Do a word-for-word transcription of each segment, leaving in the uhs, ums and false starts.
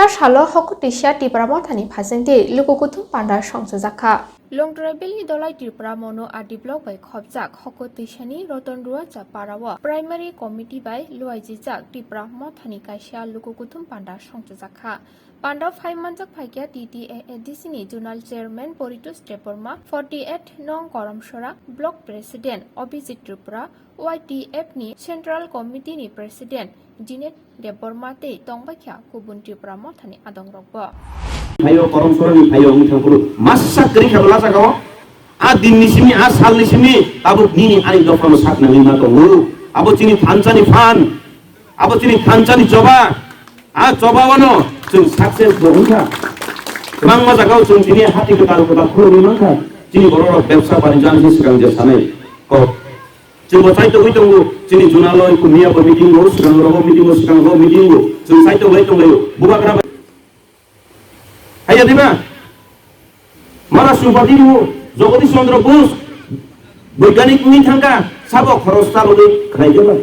Salo hokutwisa Tipra Mothani phasingtwi luku kuthum panda songchajakha. Longtrai Valley Dolai Tripura Mono R D block bai khopjak hokutwisani Roton Ruacha parao Primary Committee bai luaijijak Tipra Mothani kaisa luku kuthum panda songchajakha. Panda phai manjak phaikha T T A A D C ni Zonal Chairman Poritosh Debbarma, forty eight nong Koromsora Block President Abhijit Tripura, Y T F ni Central Committee ni President Jeanette Debbarma tei tongbaikha kubun Tipra Mothani adongrokbo. Phaio, Koromsorani phaio wngwi thangphuru masa kwrwi kha bwla jagao. A dinni simi, a salni simi tabuk nini ani dophano sak nangwi ma tongo. Abo chini thansani phan, abo chini thansani choba. A choba wano chwng success bo wngkha. Kwbangma jagao chwng tini hati kwtal kwtal khulumwi mankha. Chini bororok bebsa banijyo ani swkang je sanai kok. Chwngbo chai tongwi tongo, chini Juna loi, Kumiya bo meeting o, swkang rogo meeting o, swkang rogo meeting o, chwng chai tonglai tonglaio, bubagra bai. Haiya diba? Mara Supati bo, Jagadish Chandra Bose, boiganik wngwi thangkha, sabo khoros chalogwi khlai diba?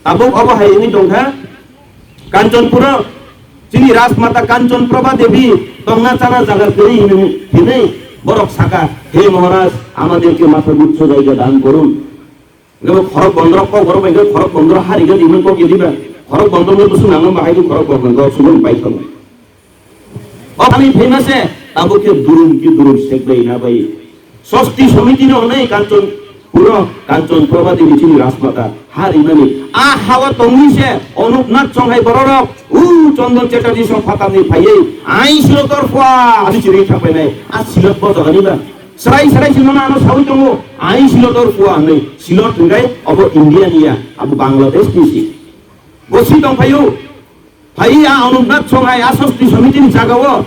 Tabuk obo hai wngwi tongkha, Kanchanpuro, chini Rajmata Kanchan Prabha Devi, tongna chana jaga kwrwi hinwi, hinwi, borok saka, "He Maharaj, amaderke matha guchcho jaiga dan korun." Hingke bo khorok bondorok kok borok bai khe khorok bondorok hari gadi himwi kok yedi ba. Khorok bondorok no bwswk nangma bahai khe khorok bondorok kok subun bai thangwi. O thani phaima se tabuk khe durum ki durum sek bai na bai. Sosti somiti no hwnwi Kanchan puro Kanchan Prabha Devi chini Rajmata ha rimani. A hawa tongwi se Onuknath Songhai bororok u Chandan Chatterjee song phatarni phaiwi ai silo tor phua ani chiri thangpainai. A silot bo jagani ba. Srai srai se nono ano sawi tongo, ai Silot or pua hwnwi, Silot hwnkhe obo India ni ya, abo Bangladesh ni si. Bo si tong phaio, phai a Anupnath Songhai a Sosti Somiti ni jaga o,